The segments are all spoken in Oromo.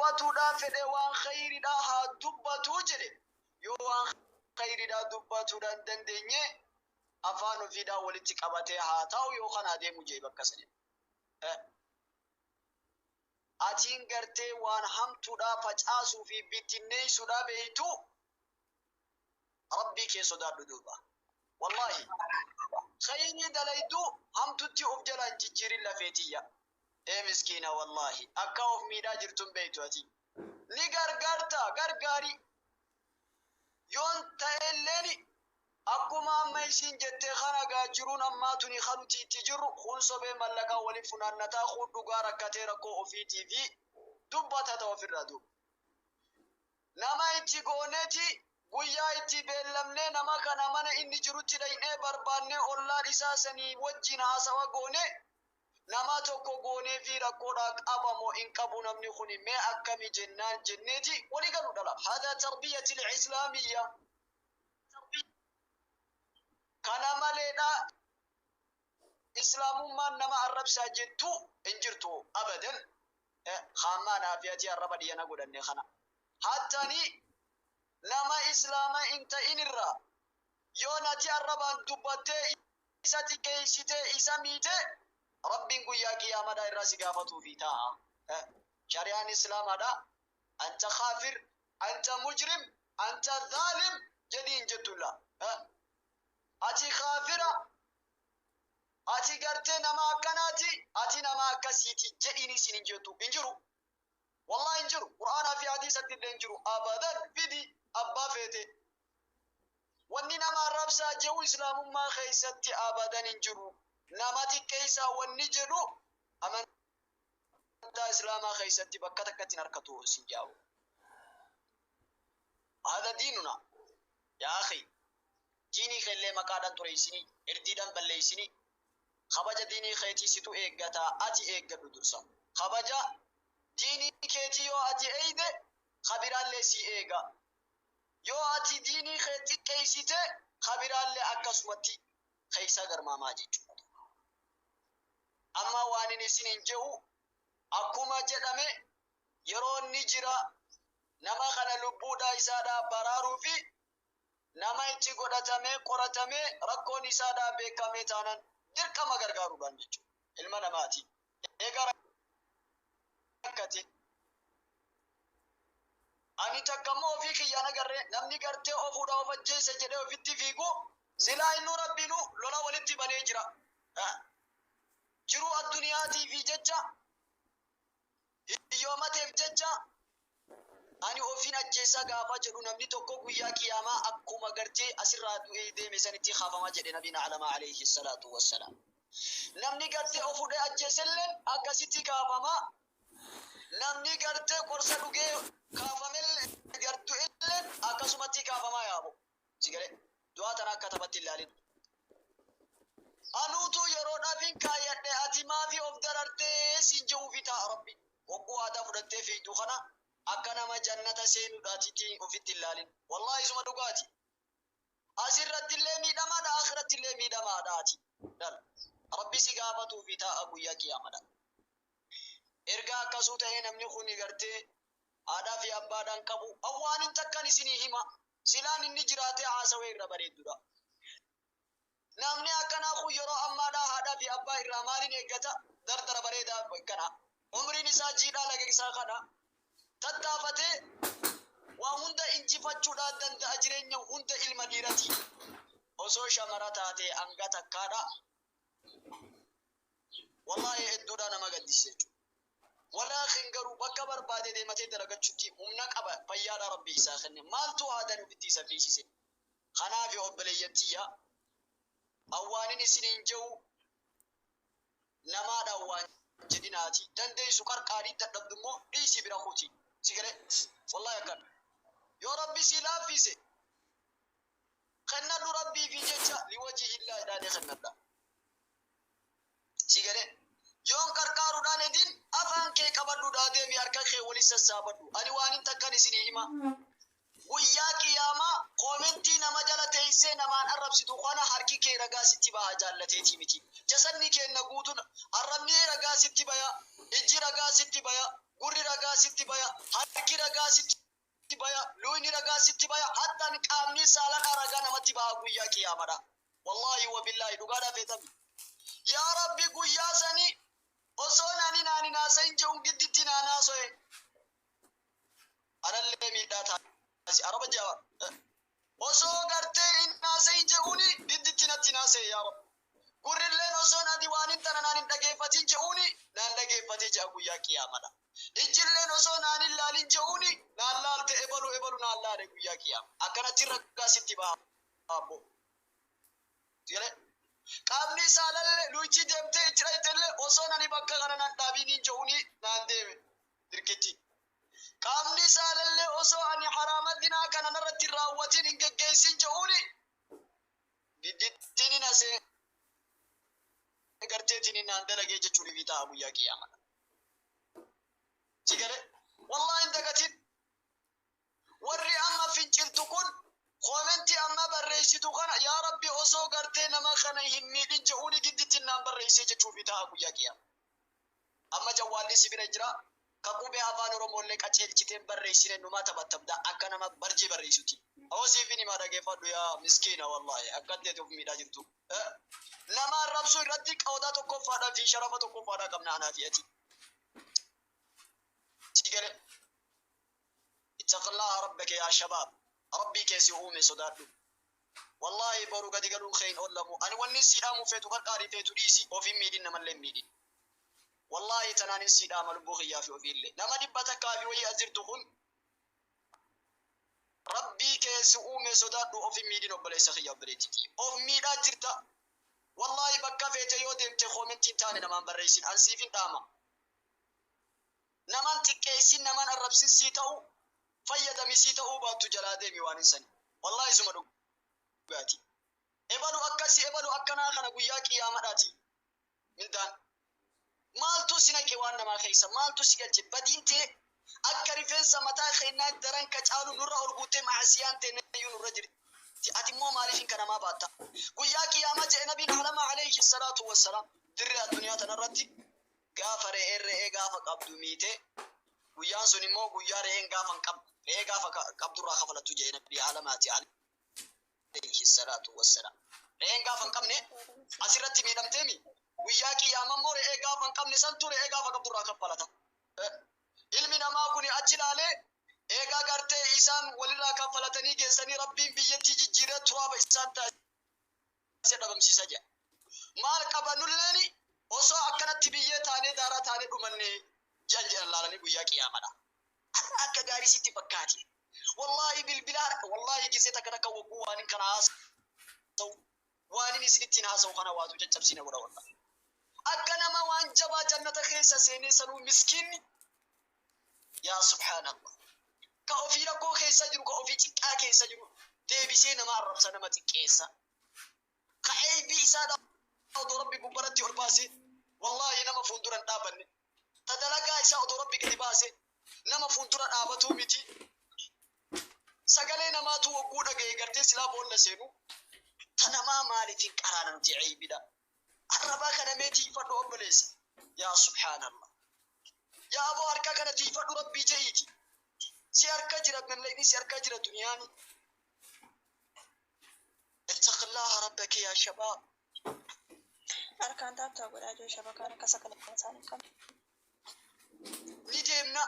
Dubbatuudhaa fedhe waan khayriidhaa haa dubbatuu jedhe. Yoo waan khayriidhaa dubbatuudhaa hin dandeenye, afaan ofiidhaa walitti qabatee haa taa'u yookaan haa deemu jee bakka sanii. Atiin gartee waan hamtuudhaa facaasuu fi bittinneessuudhaa beeytu, Rabbii kee sodaadhu duuba. Wallaahi, khayrii dalaydu hamtutti of jalaan jijjiirin lafeetiyya. Ee miskiina, wallaahi akka of miidhaa jirtun beeytu ati. Ni gargaarta, gargaari. Yoon ta'elleeni akkuma amma isiin jettee kana gaa, jiruun ammaa tuni kan nuti itti jirru kun sobee mallaqaa waliin funaannataa, kun dhugaa rakkatee rakkoo ofiitii fi dubbatata ofirraa duuba. Nama itti gooneeti guyyaa itti beellamnee, nama kana mana inni jirutti dhaynee barbaannee, ollaan isaa sanii wajjin haasawa goone, nama tokko goonee fi rakkoodhaa qabamoo hin qabu namni kun mee akkami jennaan jenneeti walii galu dhala. هذا تربية الإسلامية. Kana maleedha islaamummaan nama arrabsaa jettu hin jirtu abadan. Haammaa naafiyatii arraba dhiyyana godhanne kana. Hattani nama islaama hin ta'in irraa yoo nati arrabaan dubbattee isa xiqqeessitee isa miite, Rabbiin guyyaa qiyaamadhaa irraa si gaafatuufi taa'a. Shari'aan islaamaadha. أنت كافر، أنت مجرم، أنت ظالم jedhii hin jettulla. Ati kaafira, ati gartee nama akkanaati, ati nama akkasiiti jedhiin isin hin jettu hin jiru. Wallahi hin jiru. Qur'aanaa fi hadiisatti illee hin jiru. Abadan, fidi abbaa feete. Wanni nama arrabsaa jedhu islaamummaa keessatti abadan hin jiru. Nama xiqqeessaa wanni jedhu amantaa islaamaa keessatti bakka takkatti hin harkatu sin jaabu. هذا ديننا يا أخي. Diinii keellee maqaadhaan xureessinii, irdiidhaan balleessinii, kabaja diinii keetii situ eeggataa, ati eeggadhu dursa. Kabaja diinii keetii yoo ati eeyde, kabiraallee si eega. Yoo ati diinii kee xiqqeessite, kabiraallee akkasumatti keessa garmaamaa jechuudha. Amma waan inni isin hin jehu, akkuma jedhame yeroo inni jira, nama kana lubbuudha isaadhaa baraaruu fi nama itti godhatamee qoratamee rakkoon isaadhaa beekamee taanan dirqama gargaaruudhaan jechuudha. Ilma namaati. Egaa rakkate. Ani takka immoo ofii kiyyaan agarree namni gartee ofuudha of ajjeese jedhee ofitti fiigu, silaa innuu Rabbiinuu lola walitti banee jira. Jiruu adduniyaatii fi jecha, hiyyoomateef jecha ani ofiin ajjeessaa gaafa jedhu, namni tokko guyyaa qiyaamaa akkuma gartee asirraa du'ee deeme sanitti kaafama jedhe nabiin alamaa عليه الصلاة والسلام. Namni gartee of fuudhee ajjeeselleen akkasitti kaafama. Namni gartee qorsa dhugee kaafamellee gartu'elleen akkasumatti kaafama yaabo. Sigalee du'aa tana akka taphatti ilaalin. Anuutu yeroodhaaf hin kaayyadhe, ati maafi of darartee siin jehuufi ta'a Rabbi. Hogguu aadaa fudhattee fiigdu kana akka nama jannata seenuudhaatitti ofitti ilaalin. Wallaahi isuma dhugaati. Asirratti illee miidhamaadha, akhiratti illee miidhamaadha ati. Dhala. Rabbi si gaafatuufi ta'a guyyaa qiyaamadha. Erga akkasuu ta'ee, namni kun gartee haadhaa fi abbaadhaan qabu awwaanin takkan isinii hima. Silaan inni jiraatee haasawee irra bareeddudha. Namni akkanaa kun yeroo ammaadhaa haadhaa fi abbaa irraa maaliin eeggata? Dardara bareedaa kana. Umriin isaa jiidhaa laga isaa kana. Tattaafatee waa hunda injifachuudhaan danda'a, jireenya hunda ilma dhiirati. Osoo shamara taatee hanga takkaadha. Wallaahi hedduudhaa nama gaddisiisa jechuudha. Walaakin garuu bakka barbaade deematee dalagachuutti humna qaba, fayyaadhaa Rabbi isaa kenne. Maaltu haadaan ofitti isa fiisise? Kanaaf obboleeyyan tiyya, awwaanin isiniin jehu, namaadhaan waan jedhinaati. Dandeessu qarqaarii, dadhabdu immoo dhiisii bira kuti. Si galee? Wallaahi akkana. Yoo Rabbi sii laaffise kennadhu, Rabbii fi jecha لوجه الله jedhaanii kennadha. Si galee? Yoon qarqaaruudhaan edin, afaan kee qabadhuudhaa deemi, harka kee waliin sassaabadhu. Ani waan hin takkan isinii hima. Guyyaa qiyaamaa koomentii nama jala teessee namaan arrabsitu kana harki kee ragaa sitti baha, jaallateetii miti. Jasanni keenna guutuun arrabni ragaa sitti baya, ijji ragaa sitti baya. Gurri ragaa sitti baya, harki ragaa sitti baya, luyni ragaa sitti baya, hattaan qaamni saaladhaa ragaa namatti baha guyyaa qiyaamadha. Wallaahi wa billaahi, dhugaadhaa feetami. Yaa Rabbi, guyyaa sani osoo nani naan hin haasayin je'uun gidditti naan haasoye. Anallee miidhaa taasi. Araba ja'a. Osoo gartee hin haasayin je'uuni gidditti natti hin haasaye, yaa Rabbi. Gurrilleen osoon ati waan hin tana naan hin dhageeffatin je'uuni naan dhageeffatee je'a guyyaa qiyaamadha. Ijjilleen osoo naan hin laalin je'uuni naan laalte, ebalu ebalu naan laale guyyaa qiyaama. Akkanatti ragaa sitti baha abbo. Jedhe. Qaamni isaa lalle luichi deemtee itti dhayxellee osoo nani bakka kana naan dhaabiiniin je'uuni naan deeme dirqitti. Qaamni isaa lallee osoo ani haraama zinaa kana narratti hin raawwatin, hin geggeessin je'uuni giddittiin asee garteetiin naan dalagee jechuun fi ta'a guyyaa qiyaamadha. Si galee? Wallahi hin dagatin. Warri amma finciltu kun koomentii amma barreessitu kana, yaa Rabbi, osoo gartee nama kana hin miidhin je'uuni giddittiin naan barreessee jechuu fi ta'a guyyaa qiyaama. Amma jawwaalli si bira jira. Ka qubee Afaan Oromoollee qaceelchiteen barreessine numaa taphattamda akka nama barjii barreessuti. Awoo, siifin himaa, dhageeffadhu yaa miskiina, wallahi akkan teete of miidhaa jirtu. Nama arrabsuu irratti qooda tokkoffaadhaa fi sharafa tokkoffaadhaa qabna anaa fi ati. Si galee? Ittaqillaha rabbaka yaa shabaab. Rabbii keessi uume sodaadhu. Wallaahi boru gadi galuun kee hin oollamu. Ani wanni sii dhaamu, feetu qarqaarii, feetu dhiisi, ofiin miidhin, namallee hin miidhin. Wallaahi tanaanin sii dhaama lubbuu kiyyaa fi ofiillee. Nama 100 fi wayii as jirtu kun, Rabbii keessi uume sodaadhu, ofin miidhin, obboleessa kiyya, obboleettii. Of miidhaa jirta. Wallaahi bakka feete yoo deemte koomentiin taane namaan barreessin. An siifin dhaama. Naman xiqqeessin, naman arrabsin, sii ta'u fayyadami, sii ta'uu baattu jalaa deemi waan hin sani. Wallaahi suma dhugaati. Ebalu akkasii, ebalu akkanaa kana guyyaa qiyaamadhaati. Mindaan. Maaltu si naqe waan namaa keessa? Maaltu si galche? Badiin tee akka rifeensa mataa keenyaa daran ka caalu nurra ol guuttee, maasiyaan tee iyyuu nurra jirti. Ati immoo maaliif hin kanamaa baatta? Guyyaa qiyaamaa jedhe nabiin alama alayhi salaatu wassalaam, dirree addunyaa tanarratti gaafa re'een re'ee gaafa qabdu miite, guyyaan sun immoo guyyaa re'een gaafa hin qabdu, re'ee gaafa qabdurraa kafalattu jedhe nabii alamaati alayhi salaatu wassalaam. Re'een gaafa hin qabne asirratti miidhamteemi, guyyaa qiyaamaa immoo re'ee gaafa hin qabne santu re'ee gaafa qabdurraa kaffalata. Ilmi namaa kun achi ilaalee eegaa gartee isaan walirraa kaffalatanii geessanii, Rabbiin biyyattii jijjiiree turaaba isaan taasisee dhabamsiisa jedha. Maal qaba nulleeni osoo akkanatti biyyee taanee, daaraa taanee dhumanne jedhan jedhan laalanii guyyaa qiyaamadha. Har'a akka gaarii sitti fakkaate. Wallaahi bilbila harka, wallaahi gisee takka takka wagguu waan hin kana haasa'u, waan inni isinittiin haasa'u kana waatu caccabsiina godha wallahi. Akka nama waan jabaa jannata keessa seenee sanuu miskiinni, yaa subhaanallah. Ka ofii rakkoo keessa jiru, ka ofii xiqqaa keessa jiru deebisee nama arrabsa, nama xiqqeessa. Ka eeybii isaadha odoo Rabbi gubbaratti ol baase wallaahi nama fuuldura hin dhaabanne. Ta dalagaa isaa odoo Rabbi gadi baase nama fuuldura dhaabatuu miti. Sagalee namaatu wagguu dhagaye gartee silaa boolla seenu, ta namaa maaliif hin qaraana nuti eeybidha. Arrabaa kana mee tiifadhu obboleessa. Yaa subhaanallah. Yaa aboo, harka kana tiifadhu, Rabbii je'iiti. Si harka jira mallaqni, si harka jira duniyaani. Ittaqillaha rabbaka yaa shabaab. Harkaan taaptaa godhaa jiru, shabakaan akka sagalee isaan hin qabne. Ni deemna.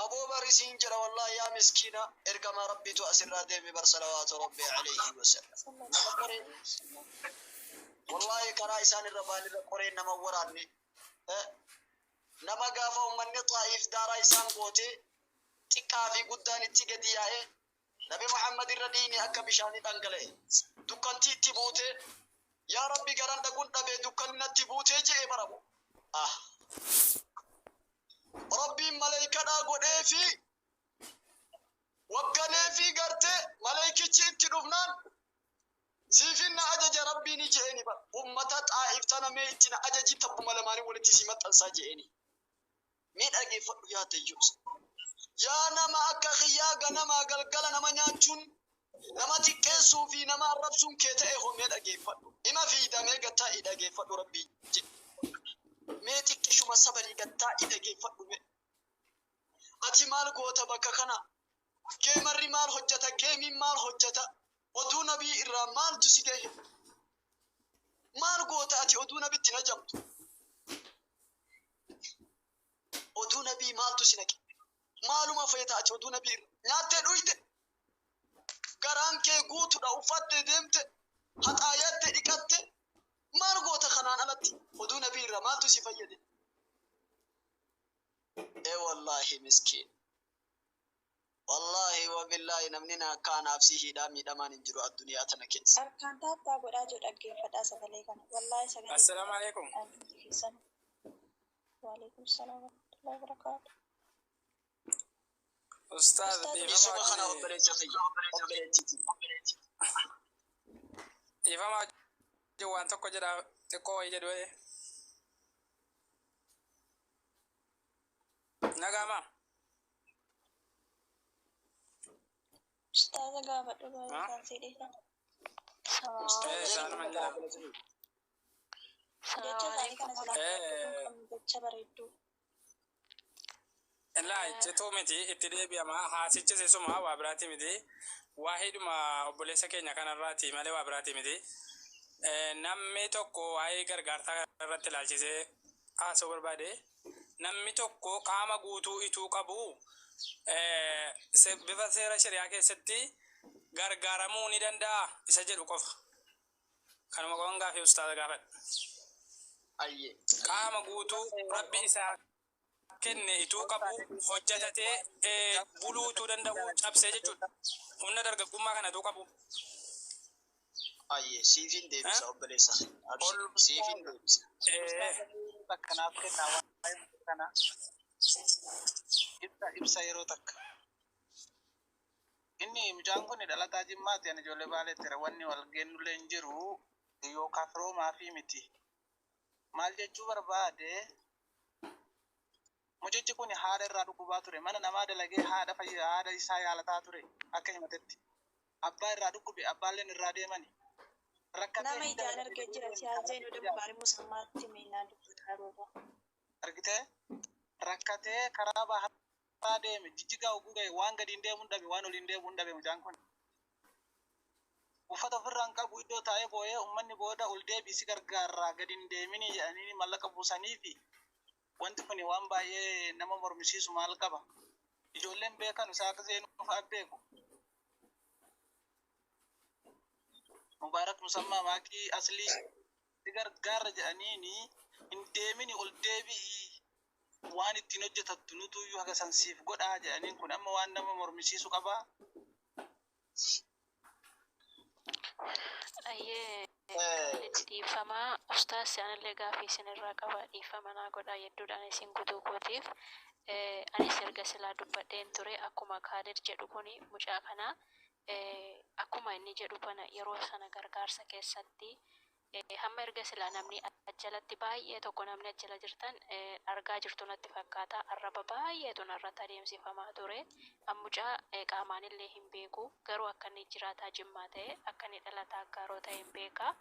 Aboo barisiin jedha, wallahi yaa miskiina, ergamaa Rabbiitu asirraa deeme bar, salawaatu Rabbii alayhi wasallam. Nama qoree, wallahi karaa isaan irra ba'an irra qoreen nama waraanne. Nama gaafa ummanni Xaa'iif daaraa isaan goote, xiqqaa fi guddaan itti gadi yaa'e, Nabi Muhammad irra dhiigni akka bishaanii dhangala'e. Dukkantii itti buute, yaa Rabbi, garan dhaquun dhabee, dukkanni natti buutee je'e baramu. Ah. Rabbiin maleeykadhaa godhee fi waggalee fi gartee maleeykichi itti dhufnaan, siifin na ajaja Rabbiini je'eeni bar. Ummata Xaa'iif tana mee itti na ajaji, tabbuma lamaanii walitti si maxxansaa je'eeni. Mee dhageeffadhu yaa dayyuusa. Yaa nama akka kiyyaa ganamaa galgala nama nyaachuun, nama xiqqeessuu fi nama arrabsuun kee ta'e hoo, mee dhageeffadhu. Ima fiidamee gattaa'i dhageeffadhu, Rabbii jedhe. Mee xiqqishuma sabarii gattaa'i dhageeffadhu mee. Ati maal goota bakka kana? Gamerri maal hojjeta? Gameiin maal hojjeta? Oduu nabii irraa maaltu si gahe? Maal goota ati oduu nabitti najamtu? Oduu nabii maaltu si naqe? Maaluma feeta ati oduu nabii irra? Nyaattee dhuyte? Garaan kee guutuudha, uffattee deemte, haxaayatte, dhiqatte. Maal goota kanaan alatti? Oduu nabii irraa maaltu si fayyade? Ee wallaahi, miskiin. Wallaahi wabillaahi, namni na akka anaaf si hidhaa miidhamaan hin jiru addunyaa tana keessa. Harkaan tap tap godhaa jiru, dhaggeeffadhaa sagalee kana. Wallaahi sagalee. Assalaamu alaikum. Keessan. Waalaikum salaam warahmatullahi wabarakaatuh. Ustaaz. Isuma kana, obboleessa kiyya. Obboleettiiti. Dhiifama, waan tokko jedha, xiqqoo wayii jedhu. Nagaama. Ustaaza gaafadhu, baay'ee isaan si dhiisan. Isaanuma jedha. Jecha isaanii kana silaa qabnu, jecha bareedduu. Laa, iccituu miti, itti deebi'ama. Haasichis isuma, waa biraati miti. Waa'eedhuma obboleessa keenya kanarraati malee waa biraati miti. Namni tokko waa'ee gargaarsaa irratti ilaalchisee haasa'uu barbaade, namni tokko qaama guutuu ituu qabu bifa seera shari'aa keessatti gargaaramuu ni danda'a isa jedhu qofa. Kanuma qofan gaafii ustaaza gaafadha. Ayyee. Qaama guutuu Rabbi isaa kenne ituu qabu, hojjetatee buluu utuu danda'u cabsee jechuudha. Humna dargaggummaa kana utuu qabu. Ayyee, siifin deebisa, obboleessa. Abshir, siifin deebisa. Akkanaaf kennaa waa'ee kana ibsa ibsa yeroo takka. Inni mucaan kun dhalataa Jimmaati, ani ijoollee Baaleetti wanni wal geennullee hin jiru yookaan firoomaa fi miti. Maal jechuu barbaade, mucichi kun haadha irraa dhukkubaa ture, mana namaa dalagee haadha fayyaa haadha isaa yaalataa ture akka himatetti. Abbaa irraa dhukkube, abbaalleen irraa deemani. Rakkatee Nama hin ijaan dalagee argee jira. Siyaaseen oduu baarii musammaatti miinaan dubbataa rooba. Argitee, rakkatee karaa bahaa deeme, Jijjigaa oguu ga'e waan gadi hin deemuun dhabe, waan oliin deemuun dhabe mucaan kun. Uffata ofirraa hin qabu, iddoo taa'ee boo'ee, uummanni booda ol deebiisi gargaarraa gadi hin deeminii jedhanii mallaqa buusanii fi wanti kun waan baay'ee nama mormisiisu maal qaba? Ijoolleen beekan isaa akka seenuu fa'aa beeku. Mubaarak Musammaa Maakii Aslii si gargaarra jedhaniini hin deemini, ol deebi'ii waan ittiin hojjetattu nutuyyuu haga san siif godhaa jedhaniin, kun amma waan nama mormisiisu qabaa. Ayyee, dhiifamaa ustaas, anillee gaafii isinirraa qaba, dhiifama naa godhaa hedduudhaan isin guutuu kootiif. Anis erga silaa dubbadheen ture, akkuma Kaadir jedhu kuni mucaa kana akkuma inni jedhu kana yeroo sana gargaarsa keessatti hamma erga silaa namni ajjalatti baay'ee tokko, namni ajjala jirtan argaa jirtu natti fakkaata, arraba baay'eetu narratti adeemsifamaa ture. Mucaa qaamaan illee hin beeku, garuu akka inni jiraataa Jimmaa ta'e, akka inni dhalataa Aggaaroo ta'e hin beeka.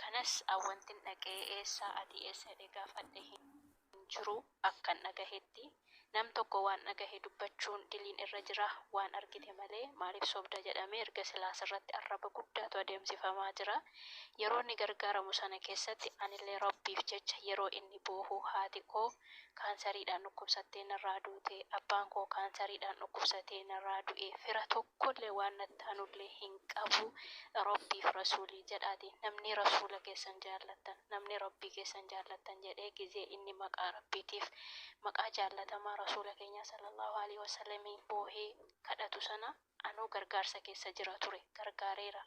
Kanas wantin dhaqee eessa ati eessa jedhee gaafadhe hin jiru. Akkan dhagahetti nam tokko waan dhagahe dubbachuun diliin irra jira, waan argite malee maaliif sobda jedhamee erga silaa sirratti arraba guddaatu adeemsifamaa jira. Yeroo inni gargaaramu sana keessatti anillee Rabbiif jecha yeroo inni boohu, haati koo kaansariidhaan dhukkubsattee narraa duute, abbaan koo kaansariidhaan dhukkubsatee narraa du'e, fira tokkollee waan nattaanullee hin qabu, Rabbiif rasuulii jedhaati, namni rasuula keessan jaallattan, namni Rabbii keessan jaallattan jedhee, gizee inni maqaa Rabbiitiif maqaa jaallatamaa rasuula keenya sallallahu alaihi wasallamiin boohee kadhatu sana, anuu gargaarsa keessa jira ture, gargaareera.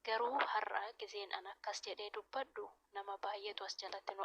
Garuu har'a gizeen an akkas jedhee dubbadhu nama baay'eetu as jalatti nu